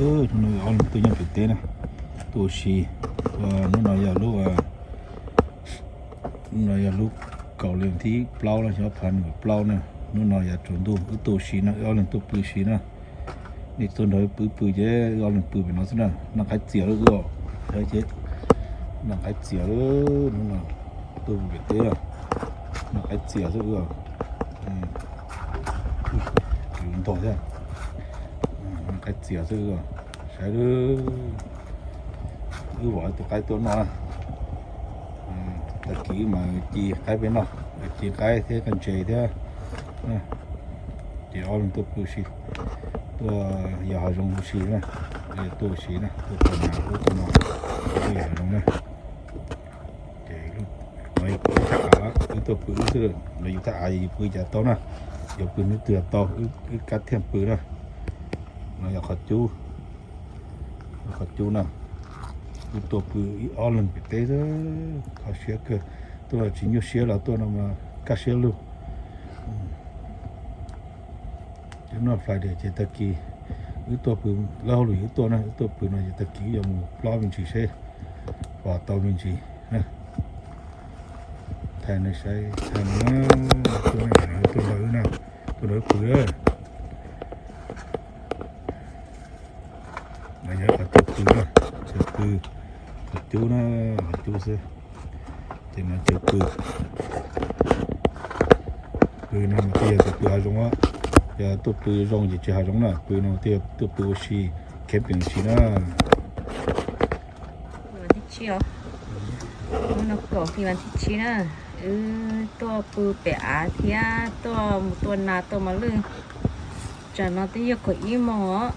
Hnub no ob leeg tuaj nyob pem teb na, tuaj ua si. Hnub no yog lub, hnub no yog lub kaum hli thib plaub no, xyoo ob phav nees nkaum plaub na. Hnub no yav tsaus ntuj wb tuaj ua si na, wb ob leeg tuaj pw si na. Nej tuaj nrog wb pw pw ces wb ob leeg pw pem no xwb na. Noj qaib txias lawm wb os, noj qaib txias lawm hnub no, tuaj pem teb na, noj qaib txias xwb wb os. Ntog thiab, noj qaib txias xwb wb os. Saib, wb vom tus qaib tuaj noj na. Tag kis wb mam ci qaib peb noj, ci qaib thiab koj ntses thiab. Ces ob leeg tuaj pw si, tuaj yos hav zoov huv si na, tuaj ua si na, tuaj tau nas tuaj tau no, tuaj yos hav zoov na. Ces no yog kuv thaj av, wb tuaj pw wb xwb, no yus thaj av yus pw cas tau na, yus pw hnub twg tau, wb kab thiaj pw na. No yog qhov cub, qhov cub na, wb tuaj pw ib ob leeg pem teb xwb, kho siab kawg. Tuaj tsis nyuaj siab los tuaj no mas kaj siab lug. Ces noj Friday ces tag kis wb tuaj pw, lawv hauj lwm wb tuaj na, wb tuaj pw no ces tag kis wb yuav mus plob me ntsis seb pom tau me ntsis na. Thaij nej saib, thaij no, tuaj nrog wb na, tuaj nrog wb pw. No yog qhov chaw pw na, chaw pw, qhov cub na, qhov cub xwb. Ces no chaw pw, pw no mas thiaj yog tuaj pw hav zoov, yog tuaj pw zoo ces tsis hav zoov na, pw no thiaj yog tuaj pw ua si, camping ua si na. Thib tsib os, hnub no kaum hli vas thib tsib na, wb tuaj pw pem av thiab tuaj mus tua nas tua mos lwj. Tsam no twb yog kaum ib moos os,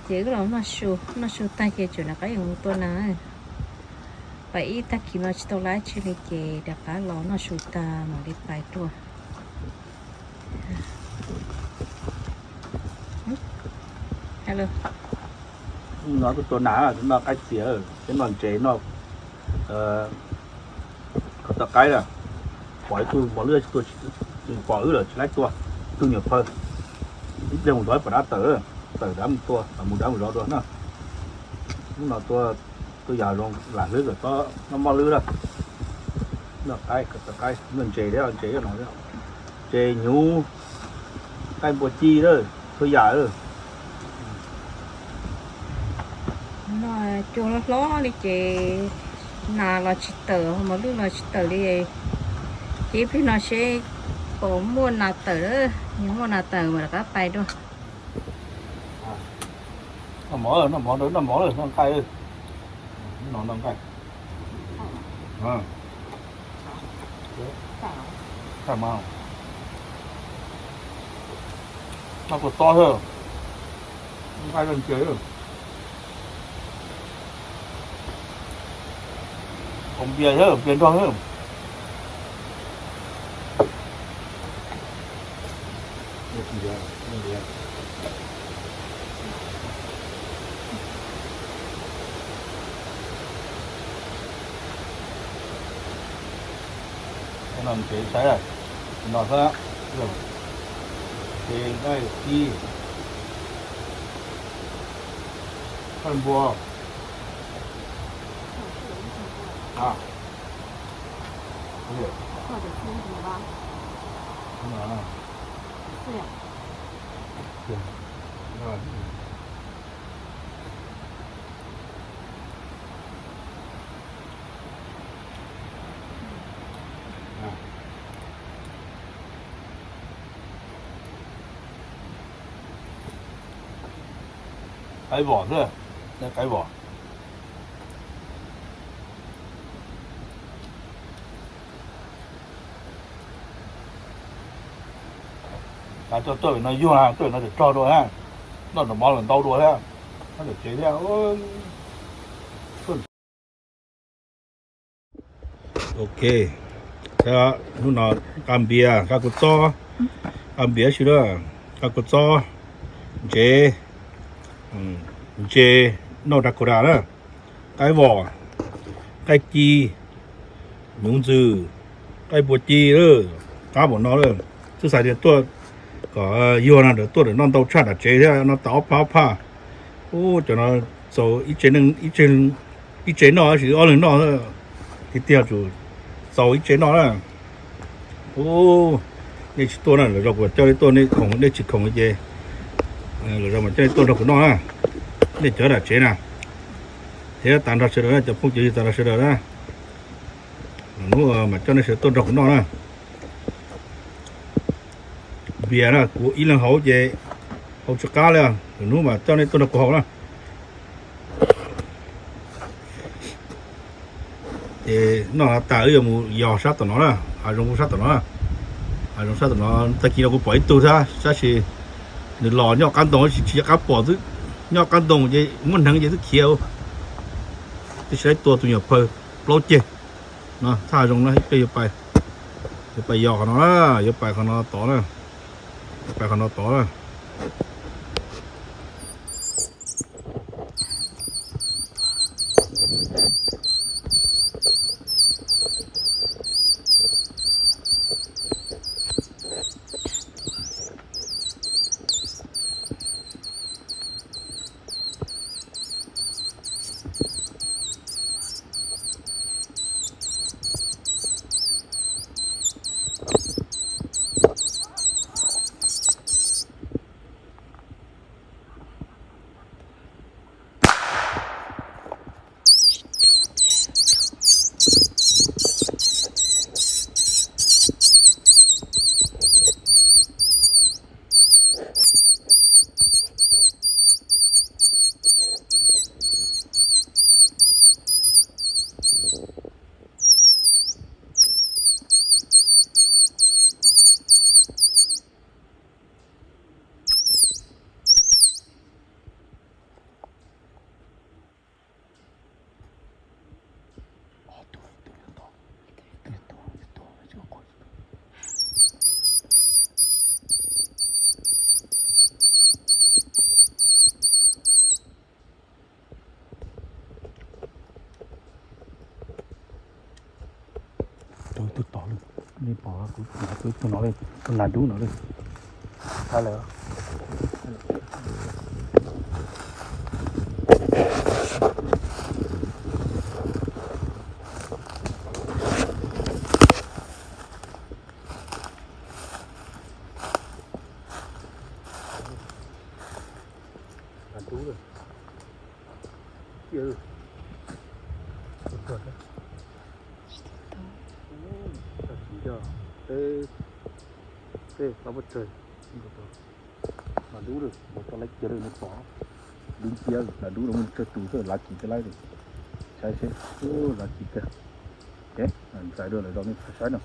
ces wb los noj su, noj su tag ces tseem rov qab yuav mus tua nas. Pais ib tag kis no tsis tau lab tsi li ces rov qab los noj su tag mam li pais dua. No tuaj tua nas, noj qaib txias, peb noj ntses, noj khaws tau qaib na. Pom ib tug mos lwj, pom wb lawm tsis laib tua, ib tug nyuam phawj. Ib pliag mus zov ib pom dab tawm, tawm dab mus tua, mus dab mus zov dua na. Hnub no tuaj yos zoo lam hlwb kom txhob noj mos lwj lawm. Noj qaib, khaws tau qaib, noj ntses thiab, ntses no, ntses hnyuv, qaib npua ci lawm, txhua yam lawm. No cua hlob hlob li ces nas los tsis tawm, mos lwj los tsis tawm li. Ces ib pliag no seb puas muaj nas tawm, yog muaj nas tawm mas rov qab pais dua. Noj mov, noj mov, noj mov lawm, noj nqaij, noj nqaij. Nqaij mas, noj kua txob thiab, nqaij noj ntses. Ua npias thiab, npias nrog thiab. No ntses saib, no xwb, ces nqaij ci, nqaij npua. Qaib vos xwb, qaib vos. Tuaj no yuag, tuaj no tseem rog dua na, noj nram mov los ntau dua thiab, noj tsev thiab. Ok, hnub no nqa npias, nqa kua txob, nqa npias ib si na, nqa kua txob, ntses, ntses noj da kau da na, qaib vos, nqaij ci, hnyuv ntxwm, nqaij npua ci, qab npaum no lawm. Twb xav tias tuaj kom yuag no, tuaj ntawm no ntau tshaj nram tsev thiab, no tas ob phab ob phaj. Ub, cov no txaus ib tsev noj, ib tsev noj tab sis ob leeg noj, tiag tiag tsum txaus ib tsev noj na. Ub, nej tsis tuaj na, lwm zaus kuv coj nej tuaj, nej khoom nej tsis khoom ces lwm zaus mas coj nej tuaj nrog kuv noj na, nej cov nram tsev na, thiab tas nrog sawv daws na, cov phooj cov ywg tas nrog sawv daws na. Lwm hnub mas coj nej sawv daws tuaj nrog kuv noj na. Npias na, kuv ib leeg haus ces haus tsis qab li, lwm hnub mas coj nej tuaj nrog kuv haus na. Ces noj tas wb yuav mus yos sab tom no na, hav zoov sab tom no na. Hav zoov sab tom no tag kis no kuv pom ib tug thiab, tab sis nws los nyob qab ntoo, tsis nco qab pom xwb. Nyob qab ntoo ces muab hneev ces twb khiav. Twb tsis tau tua tus nyuam phawj plaub ceg no, thaj zoov no ib pliag yuav pais, yuav pais yos qhov no na, yuav pais qhov no tod na, yuav pais qhov no tod na. Tau ib tug tod lawm, nej pom kuv, kuv tus no li, tus nas dub no li. Thaij lawm. Nas dub lawm. Cia lawm. Tsis nco, peb, peb pab pob tsawg. Nas dub lawm, mus tau lawv cia lawm, nej pom. Dub nciab, nas dub no muaj tsawg tus xwb, lav tsis tau laib li. Saib seb, lav tsis tau. Ntxais dua lawm, rau nej saib no.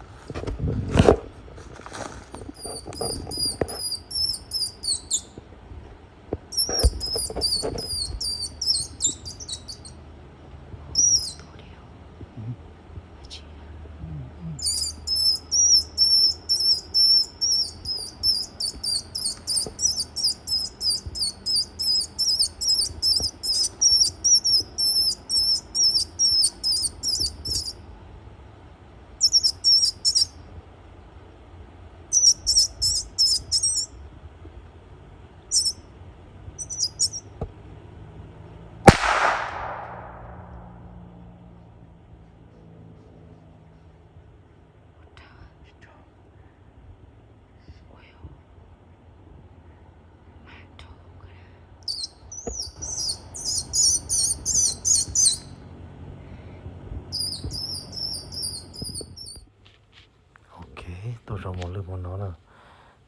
Ok, tuaj zov mos lwj hmo no na,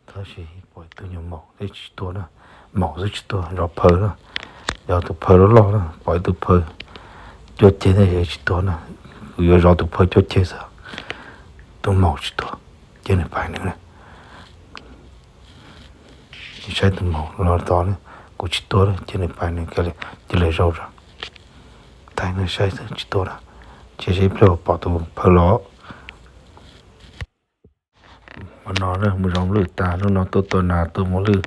tab sis pom ib tug nyuag maum thiab tsis tuag na, maum xwb tsis tuag, zov phaw na, zov tus phaw loj loj na, pom ib tug phaw cuaj ceg thiab tsis tuag na, kuv yuav zov tus phaw cuaj ceg xwb, tus maum tsis tuag, cia nws pais nws na. Saib tus maum los tod na, kuv tsis tuag na, cia nws pais nws, cia lawv zov zog. Thaij no saib xwb tsis tuag na, cia seb ib pliag pom tus phaw los. Hmo no na mus zov mos lwj tas, hnub no tuaj tua nas tua mos lwj,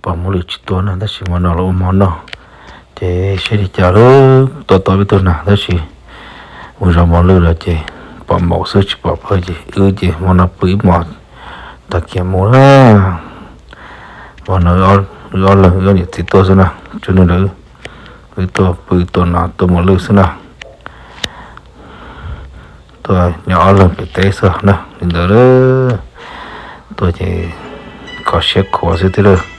pom mos lwj tsis tuag na, tab sis hmo no los ua hmo noj, ces seb li cas lawm, tua tau peb tug nas tab sis mus zov mos lwj los ces pom maum xwb tsis pom phaw ces wb ces hmo no pw ib hmos tag kiag mus na. Hmo no wb ob leeg wb ob niam txiv tuaj xwb na, tsuas nws lawm. Wb tuaj pw tuaj noj tuaj mus lwj xwb na. Tuaj nyob ob leeg pem teb xwb na li ntawd. Tuaj ces kho siab khuav xwb tiag.